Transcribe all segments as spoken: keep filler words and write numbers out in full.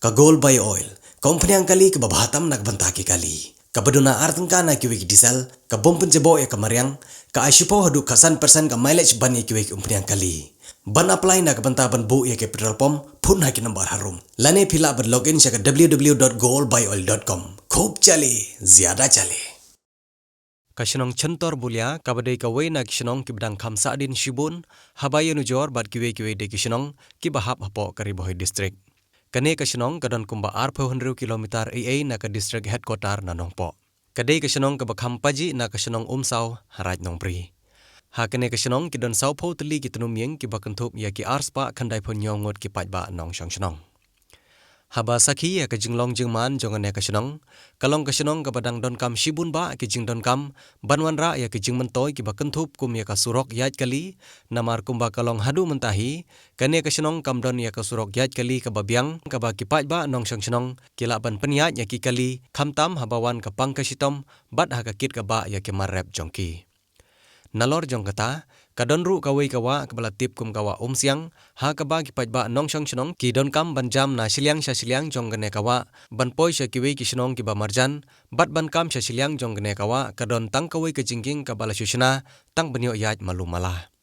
Ka Gold Bio Oil, ka umphniang kali kaba bha tam na ka bynta ki kali. Kaba duna ar tyngka na kiwei ki diesel, ka bym pynjaboh ïa ka mariang, ka ai shiphew haduh khatsan percent ka mileage ban ïa kiwei ki umphniang kali. Ban apply na ka bynta ban buh ïa ki petrol pump, phone ha ki number harum. Lane phi lah ban log in sha ka w w w dot gold bio oil dot com. Khub jali, zyada jali. Ka shnong Chyntor Bulia, kaba dei kawei na ki shnong kiba dang kham sahdien shibun, haba ïanujor bad kiwei kiwei de ki shnong, kiba hap hapoh ka Ri Bhoi District. Kane ka shnong ka don kumba arphew hynriew kilometer ei ei na ka District Headquarter na Nongpoh. Ka dei ka shnong kaba kham pajih na ka shnong Umsaw, ha Raid Nongbri. Ha kane ka shnong ki don sawphew tylli ki tnum ïing kiba kynthup ïa ki arspah khyndaiphew hynñiew ngut ki paidbah nongshong shnong. Haba sakhi ïa ka jinglong jingman jong kane ka shnong, ka long ka shnong kaba dang donkam shibun bah ki jingdonkam, ban wanrah ïa ki jingmyntoi kiba kynthup kum ïa ka surok ïaid kali, namar kumba ka long haduh mynta hi, kane ka shnong kam don ïa ka surok ïaid kali kaba biang, kaba ki paidbah nongshong shnong, ki lah ban pynïaid ïa ki kali, khamtam haba wan ka pang ka shitom, bad ha ka kit ka bah ïa ki mar rep jong ki. Nalor jong kata, ka don ruh kawei ka wah kaba la tip kum ka wah Umsiang, ha kaba ki paidbah nongshong shnong ki donkam ban jam na shiliang sha shiliang jong kane ka wah, ban poi sha kiwei ki shnong kiba marjan, bad ban kam sha shiliang jong kane ka wah, ka don tang kawei ka jingkieng kaba la shu shna, tang ban ïoh ïaid malu mala.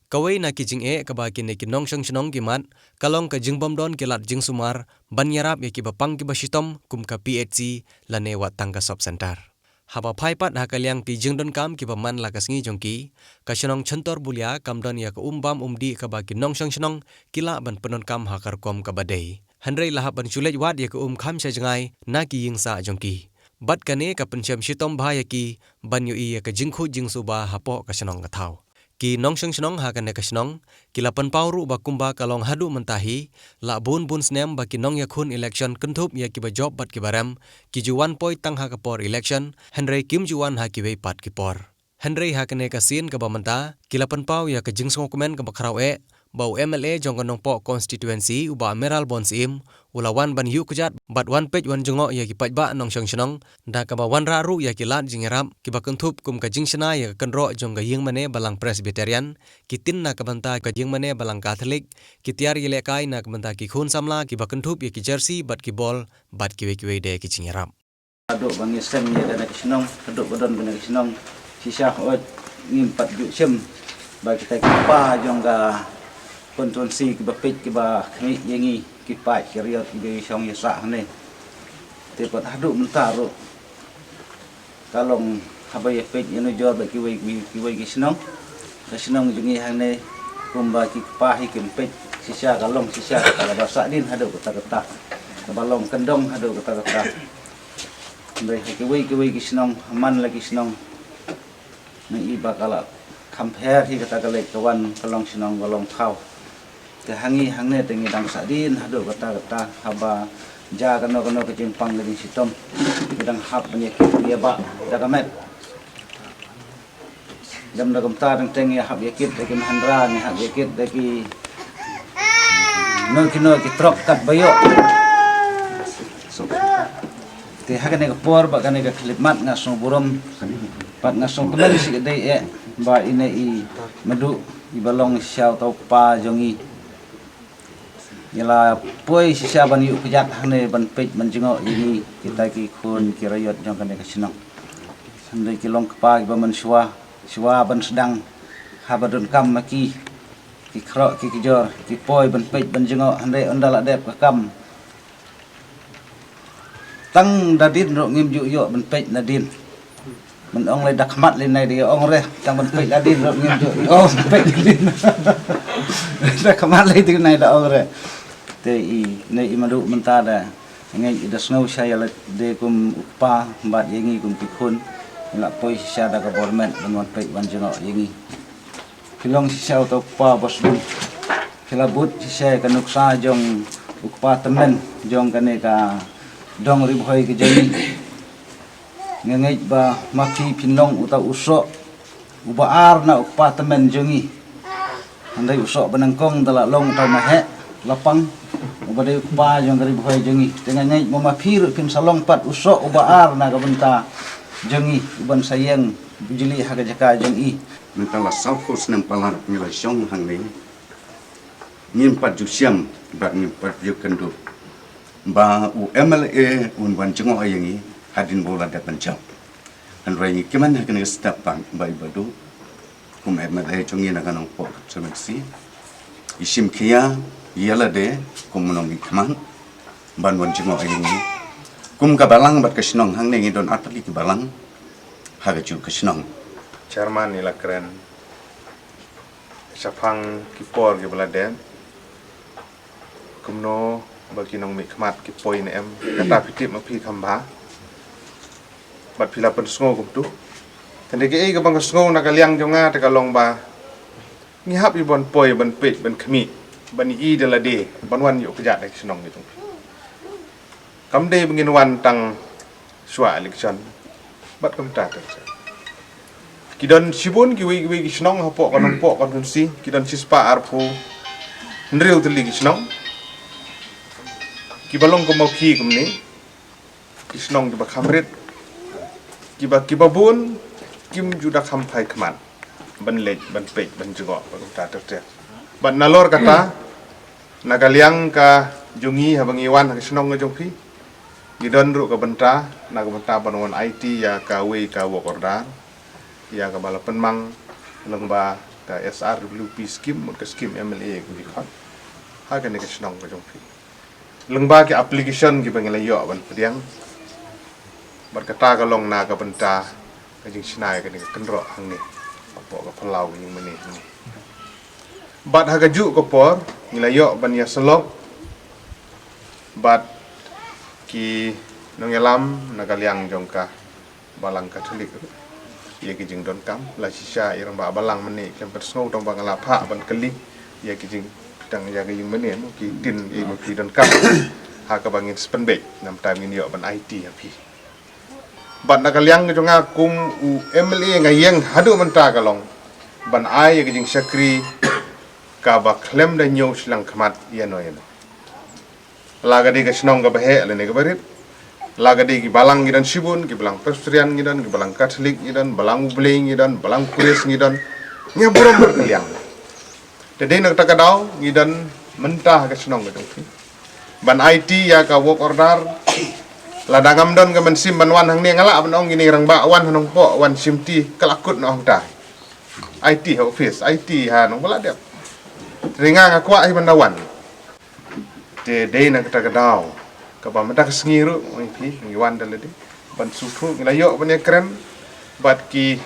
Kawei na ki jingeh kaba kine ki nongshong shnong ki mad, ka long ka jingbym don ki lad jingsumar, ban ïarap ïa kiba pang kiba shitom, kum ka P H C, lane wat tang ka sub center. Haba phai pat ha ka liang ki jingdonkam kiba man la ka sngi jong ki, ka shnong Chyntor Bulia kam don ïa ka um bam um dih kaba ki nongshong shnong ki lah ban pyndonkam ha ka rukom kaba dei. Hynrei la hap ban shu leit wad ïa ka um kham sha jngai na ki ïing sah jong ki. Bad kane ka pynshai shitom bha ïa ki ban ïohi ïa ka jingkhuid jingsuba hapoh ka shnong ka thaw. Ki nongshong shnong ha kane ka shnong, ki la pynpaw ruh ba kumba ka long haduh mynta hi, la bun bun snem ba ki nongïakhun election kynthup ïa kiba jop bad kiba rem, ki ju wan poi tang ha ka por election, hynrei kim ju wan ha kiwei pat ki por. Hynrei ha kane ka sien kaba mynta, ki la pynpaw ïa ka jingsngewkmen kaba khraw eh, ba u M L A jong ka Nongpoh constituency, u Bah Mayralborn Syiem, u la wan ban ïuh kjat, bad wan peit wan jngoh ïa ki paidbah nongshong shnong, da kaba wanrah ruh ïa ki lad jingïarap, kiba kynthup kum ka jingshna ïa ka kynroh jong ka ïingmane balang Presbyterian, ki tin na ka bynta ka ïingmane balang Katholik, ki tiar ïalehkai na ka bynta ki khun samla, kiba kynthup ïa ki jersey bad ki bol, bad kiwei kiwei de ki jingïarap. Haduh ba ngi seng ïa kane ka shnong, haduh ba don kane ka shnong, shisha hooid ngim pat ju shim ba kita ki kpa jong ka constituency kiba peit kiba khmih ïa ngi, ki paid ki riot kiba ïashong ïasah hangne. Te pat haduh mynta ruh ka long haba ïa peit ïanujor bad kiwei kiwei kiwei ki shnong. Ka shnong jong ngi hangne kumba ki kpa hi kim peit, shisha ka long shisha kata kaba sahdien haduh katta katta, kaba long kyndong haduh katta katta. Hynrei ha kiwei kiwei ki shnong, ha man la ki shnong, ngi i ba ka la kham pher hi kata ka leit ka wan, ka long shnong ka long thaw. Te ha ngi hangne te ngi dang sahdien haduh katta katta, haba jia kano kano ka jingpang ka jingshitom, ngi dang hap ban ïa kit ïa bah da ka met. Dam da kumta dang teng ïa hap ïa kit da ki mahendra, ngi hap ïa kit da ki no ki no ki trok kat ba ïoh. Te ha kane ka por bad kane ka khyllipmat nga sngew burom bad nga sngew kmen shi katdei eh ba ine i Madu i ba long shisha uta u kpa jong ngi. Ngi la poi shisha ban ïuh kjat hangne ban peit ban jngoh ïa ngi kita ki khun ki raiot jong kane ka shnong. Hynrei ki long kpa kiba mynshuwa, shuwa ban sdang haba donkam ma ki, ki khroh ki kjor, ki poi ban peit ban jngoh hynrei ynda la dep ka kam. Tang da dien ruh ngim ju ïoh ban peit na dien. Ban ong lei da khmat lei nai da ong re, tang ban peit da dien ruh ngim ju ïoh ban peit na dien. Da khmat lei dien nai da ong re. Te i ne i Madu mynta da ngeit i da sngew sha ïa lade kum u kpa bad ïa ngi kum ki khun. Ngi la poi shisha da ka bor met ban wan peit ban jngoh ïa ngi. Phi long shisha uta u kpa ba sdang. Phi la bud shisha ka nuksa jong u kpa tymmen jong kane ka dong Ri Bhoi ka jong ngi. Nga ngeit ba ma phi phin long uta u soh uba ar na u kpa tymmen jong ngi. Hynrei u soh ba nyngkong da la long uta u maheh lapang uba dei u kpa jong ka Ri Bhoi jong ngi. Te nga ngeit ba ma phi ruh phin sa long pat u soh uba ar na ka bynta jong ngi uban sa ïeng bujli ha ka jaka jong i. Mynta la saw phew snem palat ngi la shong hangne. Ngim pat ju shem bad ngim pat ju kynduh ba u M L A un wan jngoh ïa ngi hadien ba u la dep ban jop. Hynrei ngi kmen ha kane ka step pat ba i Madu kum M L A jong ngi na ka Nongpoh constituency i shim khia ïa lade kum u nongmihkhmat ban wan jngoh ïa ngi. Kum ka balang bad ka shnong hangne ngi don artylli ki balang ha kajuh ka shnong. Chairman i la kren shaphang ki por kiba la dep. Kumno ba ki nongmihkhmat ki poi ne em, kata phi tip ma phi kham bha. Bad phi la pynsngew kumtu. Tang dei kaei kaba nga sngew na ka liang jong nga te ka long ba ngi hap ïa ban poi ban peit ban khmih ban ïohi da lade ban wan ïuh kjat da ki shnong ki jong phi. Kam dei ba ngin wan tang shuwa election bad kumta ter ter. Ki don shibun kiwei kiwei ki shnong hapoh ka Nongpoh constituency, ki don shispah arphew hynriew tylli ki shnong kiba long kum ma phi kumne. Ki shnong kiba kham rit, kiba, kiba bun kim ju da kham phai khmat ban leit ban peit ban jngoh bad kumta ter ter. Bad nalor kata na ka liang ka jong ngi haba ngi wan ha ka shnong ka jong phi, ngi don ruh ka bynta na ka bynta ban wan aiti ïa kawei ka work order ïa kaba la pynmang lyngba ka S R W P scheme bad ka scheme M L A ka dkhot ha kane ka shnong ka jong phi. Lyngba ki application kiba ngi la ïoh ban pdiang bad kata ka long na ka bynta ka jingshna ïa kane ka kynroh hangne hapoh ka phyllaw ka jingmane hangne. Bad ha kajuh ka por ngi la ïoh ban ïasyllok bad ki nongïalam na ka liang jong ka Balang Katholik ruh ïa ki jingdonkam, la shisha i rangbah balang mynne khlem pynsngew tang ba nga la phah ban kylli ïa ki jing, tang ïa ki jingmane mo, ki ktien ïa ki donkam ha kaba ngin sa pynbeit namar ngin ïoh ban aiti ha phi. Bad na ka liang ka jong nga kum u M L A nga ïeng haduh mynta ka long ban ai ïa ka jingshakri kaba khlem da ñiew shiliang khmat ïano ïano. La ka dei ka shnong kaba heh lane kaba rit, la ka dei ki balang ngi don shibun, ki balang Presbyterian ngi don, ki balang Katholik ngi don, balang U Blei ngi don, balang Khrist ngi don. Ngi burom bad ka liang. Te dei na kata ka daw ngi don mynta ha ka shnong ka jong phi ban aiti ïa ka work order. Lada ngam don ka mynsiem ban wan hangne nga lah ban ong ïa i rangbah wan ha Nongpoh wan shim ti, ka la kut noh hangta. Aiti ha office, aiti ha nong ba la dep. Te nga nga kwah hi ban da wan. Te dei na kata ka daw kaba mynta ka sngi ruh ngi phi ngi wan da lade ban sngewthuh, ngi la ïoh ban ïakren bad ki,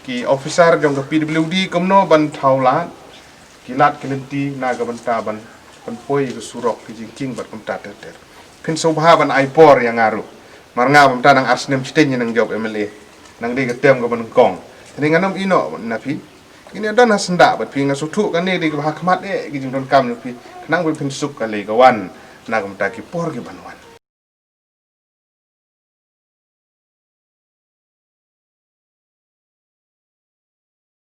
ki officer jong ka P W D kumno ban thaw lad ki lad ki lynti na ka bynta ban, ban poi ka surok, ki jingkieng bad kumta ter ter. Phin sngewbha ban ai por ïa nga ruh. Mar nga mynta nang ar snem shiteng nang jop M L A, nang dei ka term kaba nyngkong. Te nga nym ïeh noh na phi. Ngin ïa don ha syndah bad phi, nga sngewthuh kane dei kaba ha khmat eh ki jingdonkam jong phi. Khnang ba phin suk ka lei ka wan na ka bynta ki por ki ban wan.